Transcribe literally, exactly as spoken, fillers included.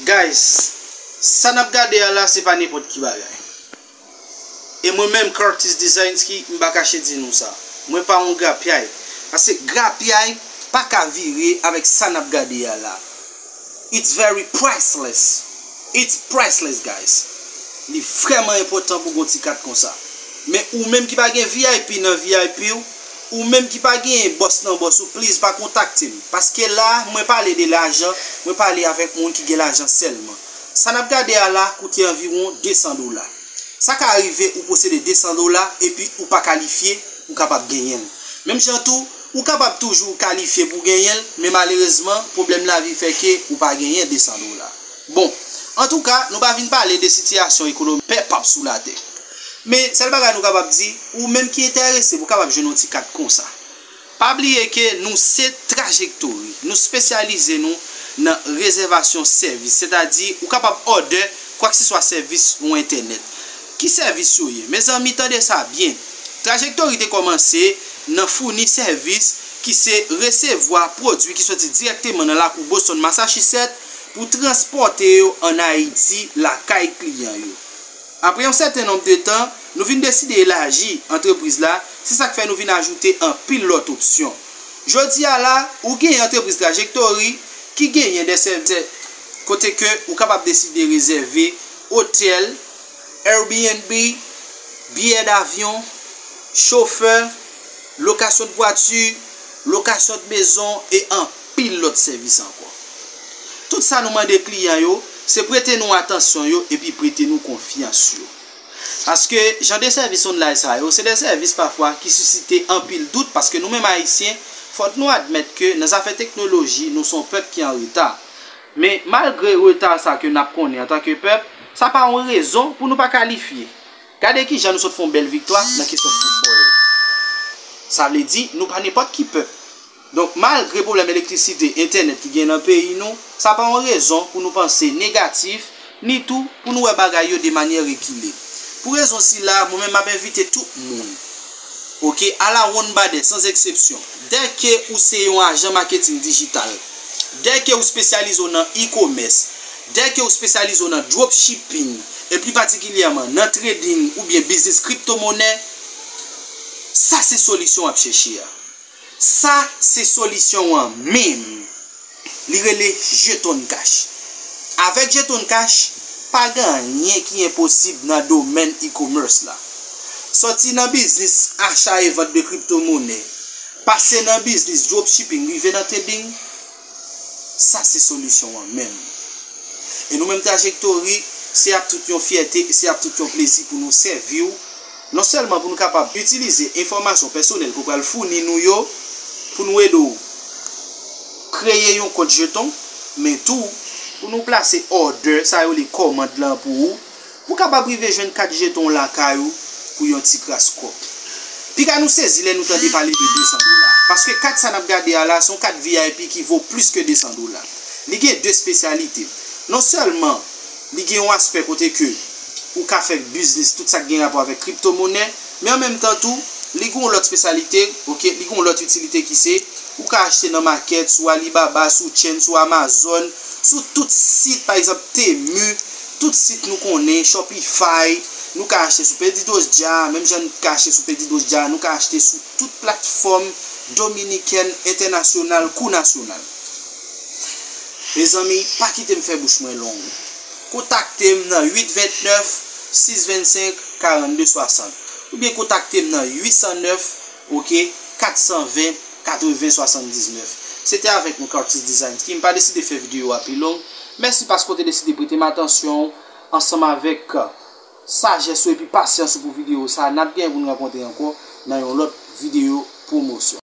Guys, sa n ap gade a la, se pa nenpòt ki bagay. E mwen menm, Curtis Designs, ki m pa kache di nou sa. Mwen pa yon grapyay. Paske grapyay pa ka vire avèk sa n ap gade a la. It's very priceless. It's priceless, guys. Li vrèman enpòtan pou gon ti kat konsa. Men ou menm ki pa gen V I P nan V I P w, ou menm ki pa gen bòs nan bòs ou, please pa kontakte m. Paske la, mwen pale de lajan, mwen pale avèk moun ki gen lajan sèlman. Sa n ap gade a la koute anviwon de san dola. Sa ka rive ou posede de san dola epi ou pa kalifye, ou kapab genyen l. Menm jan tou, ou kapab toujou kalifye pou genyen l, men malerezman, pwoblèm lavi fè ke ou pa genyen de san dola. Bon, antouka, nou pa vin pale de sitiyasyon ekonomik pèp ap sou latè. Men, sèl bagay nou kapab di, ou menm ki enterese pou kapab jwenn yon ti kat konsa. Pa bliye ke nou se Trajektori. Nou espesyalize nou nan rezèvasyon sèvis, sètadi ou kapab òdè kwakseswa sèvis yon entènèt. Ki sèvis yo ye? Mezanmi, tande sa byen. Trajektori te kòmanse nan founi sèvis ki se resevwa pwodui ki soti dirèkteman nan lakou Boston, Massachusetts, pou transpòte yo ann Ayiti, lakay kliyan yo. Apre yon sèten nonb de tan, nou vin deside elaji antrepriz la, se sa k fè nou vin ajoute anpil lòt opsyon. Jodi a la, ou genyen antrepriz Trajektori ki genyen de sèvis kote ke ou kapab deside rezève otèl, Airbnb, biyè davyon, chofè, lokasyon de vwati, lokasyon de mezon e anpil lòt sèvis ankò. Tout sa nou mande kliyan yo, se prete nou atansyon yo epi prete nou konfyans yo. Paske jan de sèvis online sa yo, se de sèvis pafwa ki sisite anpil dout, paske nou menm Ayisyen, fòk nou admèt ke nan zafè teknoloji, nou se yon pèp ki an reta. Men malgre reta sa ke n ap konnen antanke pèp, sa pa yon rezon pou nou pa kalifye. Gade kijan nou sot fè yon bèl viktwa nan kesyon foutbòl. Sa vle di, nou pa nenpòt ki pèp. Donk, malgre pwoblèm elektrisite, entènèt ki gen nan peyi nou, sa pa yon rezon pou nou panse negatif, ni tou pou nou wè bagay yo de manyè rekile. Pou rezon sila, mwen menm m ap envite tout moun, oke, alawonnbadè, san eksepsyon, dèke ou se yon ajan maketing dijital, dèke ou espesyalize w nan e-commerce, dèke ou espesyalize w nan dropshipping, e pli patikilyèman nan trading oubyen biznis kriptomonè, sa se solisyon w ap chèche a. Sa se solisyon an menm. Li rele Jeton Cash. Avèk Jeton Cash, pa gen anyen ki enposib nan domèn e-commerce la. Sòti nan biznis acha e vant de kriptomonè, pase nan biznis dropshipping, rive nan trading, sa se solisyon an menm. E nou menm Trajektori, se ap tout yon fyète, se ap tout yon plezi pou nou sèvi w, non sèlman pou nou kapab itilize enfòmasyon pèsonèl ke w pral founi nou yo, pou nou ede w kreye yon kont jeton, men tou pou nou plase òdè, sa yo rele kòmand lan pou ou, pou w kapab rive jwenn kat jeton w lakay ou pou yon ti kras kòb. Piga nou sezi lè nou tande pale de de san dola, paske kat sa n ap gade a la, se yon kat V I P ki vo plis ke de san dola. Li gen de espesyalite. Non sèlman li gen yon aspè kote ke ou ka fè biznis, tout sa k gen rapò avèk kriptomonè, men an menm tan tou, li gen yon lòt espesyalite, oke, li gen yon lòt itilite ki se, ou ka achte nan makèt, sou Alibaba, sou Chain, sou Amazon, sou tout sit, pa egzanp, Temu, tout sit nou konnen, Shopify, nou ka achte sou Pedidos Ya, menm jan nou ka achte sou Pedidos Ya, nou ka achte sou tout platfòm dominikèn, entènasyonal, kou nasyonal. Mezanmi, pa kite m fè bouch mwen long. Kontakte m nan uit vennèf, sis vennsenk, karannde swasant, oubyen kontakte m nan uit san nèf, oke, kat san ven, katreven swasanndiznèf. Se te avèk nou, Curtis Design, ki m pa deside fè videyo a pi long. Mèsi paske w te deside prete m atansyon w ansanm avèk sajès ou epi pasyans ou pou videyo sa. N ap gen pou n rankontre ankò nan yon lòt videyo pwomosyon.